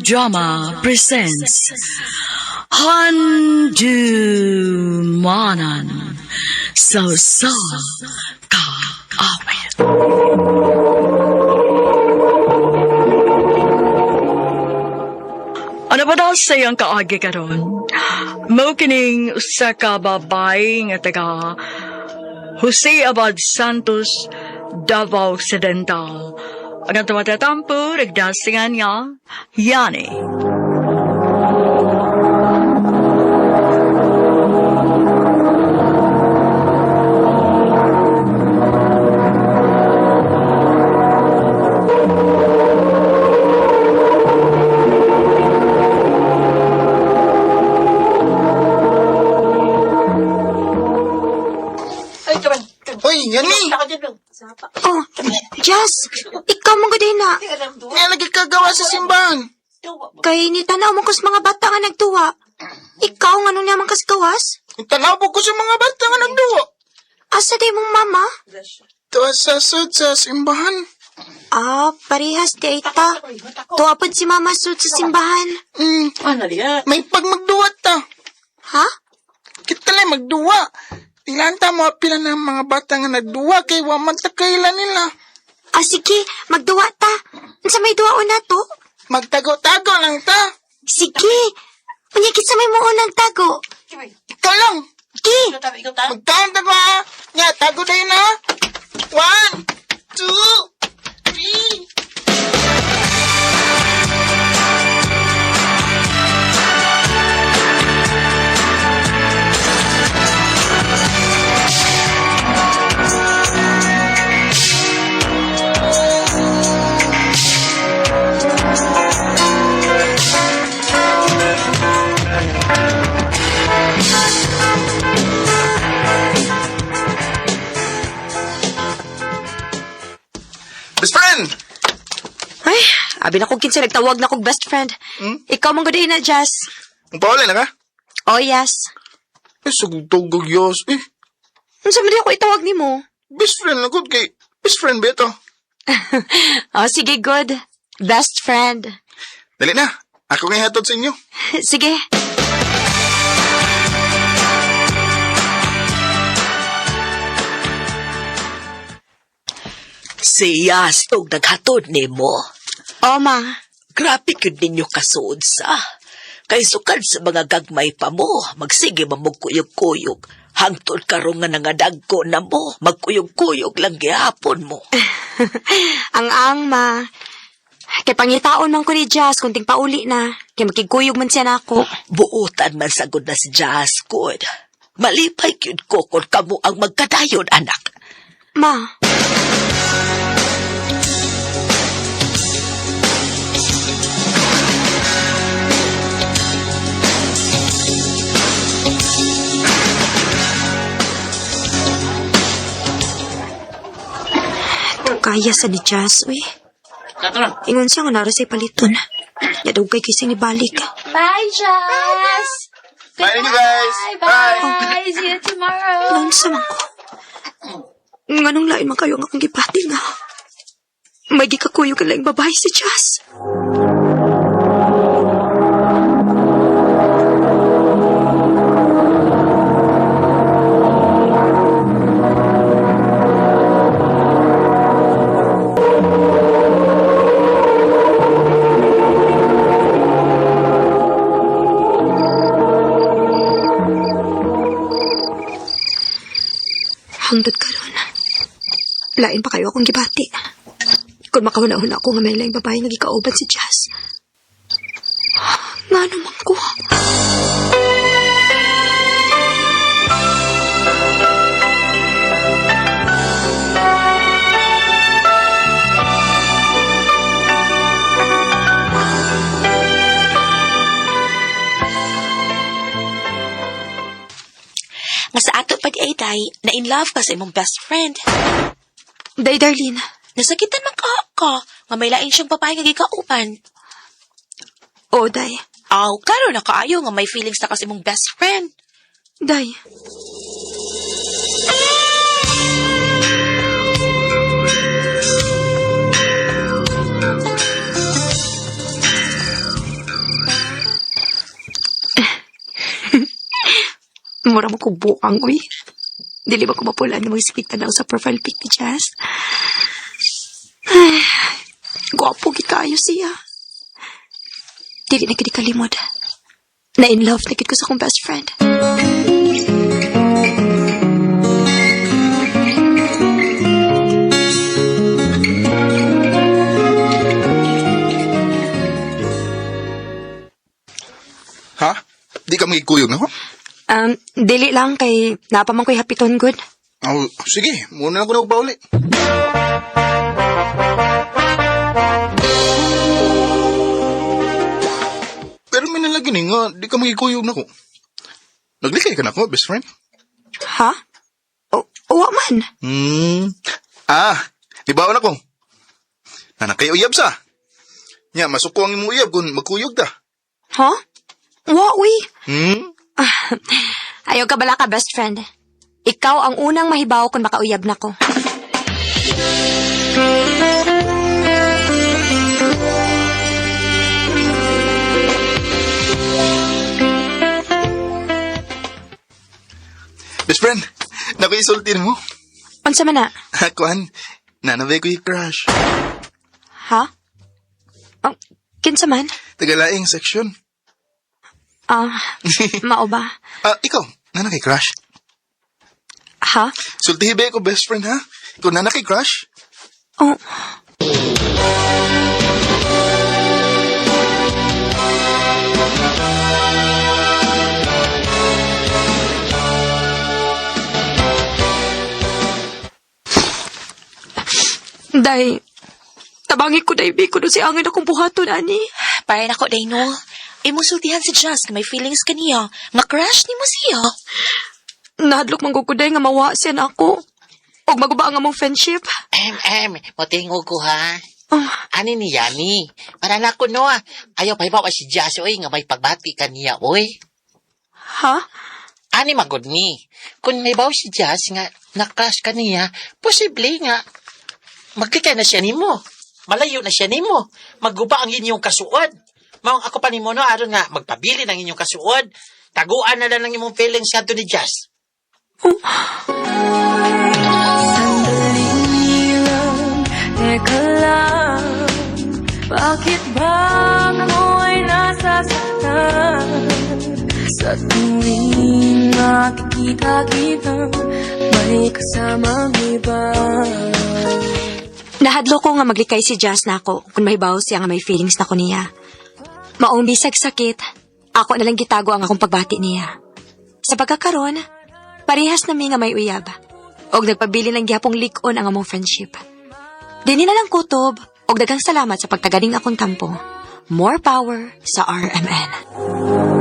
Drama presents Handumanan sa sa Kaawit. Ano ba daw sa iyang kaagi karon? Mao kining usa ka babae nga taga Jose Abad Santos, Davao Occidental. Ang atong matatampo, nagdasingan nga, Yani. Hoy, yani! Oh, Jazz, ikaw mo gud na. Nga lagi kagawa sa simbahan. Kay ni tanaw mo kus mga bata nga nagtuwa. Ikaw nga nung naman kas gawas? Tanaw po ko sa mga bata nga nagduwa. Asa day mong mama? Tuwa sa sud sa simbahan. Ah, parehas di ay ta. Tuwa pod si mama sud sa simbahan. May pagmagduwa ta. Ha? Kita lang magduwa. Tilan ta mo pila ng mga bata nga nagduwa kay wa man ta kaila nila. Ah, sige, magduwa ta. Unsa may duwa na to? Magtago-tago lang ta. Sige. Unya kinsa may muunang tago. Ikaw lang. Gi. Magkaon ta ko ha. Nga, tago na yun ha. 1, 2, 3. Best friend! Ay, abi na kog kinsa nagtawag na kog best friend. Ikaw man gud na, Jazz. Ang paulay na ka? Oh, yes. Eh, sugtog yos. Eh, Unsa man di ako itawag nimo? best friend na gud kay best friend ba ito? Oh, sige, good. Best friend. Dali na. Ako ngay hatod sa inyo. Sige. Siya stog naghatod nimo. Oh, ma. Grabe gyud ninyo kasuod sa. Kay sukad sa mga gagmay pa mo, magsige mamugkuyog-kuyog. Hangtod karon nga nangadagko na mo, magkuyog-kuyog lang gihapon mo. Ang ang, ma. Kay pangitaon man ko ni Jazz, kunting pauli na. Kay makigkuyog man siya nako. Buotan man sagod na si Jazz good. Malipay gyud ko kung kamo ang magkadayon, anak. Ma. Kaya sa ni Jazz, uy. Ingon siya nga nara sa'y paliton. Yadugay kising ni balik. Bye, Jazz. Bye you guys. Bye. Bye. See you tomorrow. Naunsa man ko. Nganong lain man kayo ang akong gipati nga. May gikakuyog ang laing babae si Jazz. Hangtod karon. Lain pa kayo akong gibati. Kung makahuna-huna ako nga may laing babae nga gikauban si Jazz. Nga naman ko. Nga sa ato pa di ay day, na in love ka sa imong best friend. Day, Darlene. Nasakitan man ka ka, nga may lain siyang babae nga gikauban. Oo, Day. Aw, klaro na kaayo nga may feelings na ka sa imong best friend. Day. Mura mo kong buang, uy. Dili ba ko mapula ni mga tanaw sa profile pic ni Jazz? Ay, gwapo gid kaayo siya. Dili na gid kalimod. Na in love na gid ko sa akong best friend. Ha? Di ka magikuyog na ko? Dili lang kay napaman ko'y hapiton good. Oh, sige, muna na ko na pauli. Pero may nalagi ni nga, di ka magikuyog na ko. Naglikay ka na ko, best friend. Ha? O, uwa man. Ah, di ba na ko? Nanakay uyab sa. Nya, masuko ang imong uyab kung magkuyog ta. Ha? Wa, uy. Ayaw ka bala ka, best friend. Ikaw ang unang mahibaw kung makauyab na ko. Best friend, naku isultin mo. Unsa man na? Kuan, nanabay ko yung crush. Ha? Oh, kinsa man? Tagalaing section. Ah, mao ba? Ah, ikaw, nana kay crush. Ha? Sultihi ba ko best friend ha? Ikaw nana kay crush? Oh. Day, tabangi ko day, Biko, si angin akong buhaton, ani. Para nako, day, no? Imong sultihan si Jazz nga may feelings kaniya. Nga crush nimo siya. Nahadlok man ko day nga mawa siya na ako. Og maguba ang among friendship. Em, em, motingog ko ha. Oh, Ani ni Yani. Para na ko no ah. Ayaw pa ibawa si Jazz oy nga may pagbati kaniya oy. ha? Ani magod ni. Kung may baw si Jazz nga na-crush ka niya, posible nga magkikay na siya nimo. Malayo na siya nimo. Maguba ang inyong kasuod. Maong ako pa nimo no aron nga magpabili ng inyong kasuod. Taguan na lang ang imong feelings kadto ni Jazz. Sandali lang, teka lang. Bakit ba ako ay nasasaktan? Sa tuwing nakikita kita, may kasamang iba. Nahadlo ko nga maglikay si Jazz na ako kung mahibaw siya nga may feelings na ko niya. Maong bisag sakit, ako na lang gitago ang akong pagbati niya. Sa pagkakaron, parehas na mi nga may uyab. Og nagpabili ng gihapong lik-on ang among friendship. Dini na lang kutob, og daghang salamat sa pagtagaling akong tampo. More power sa RMN.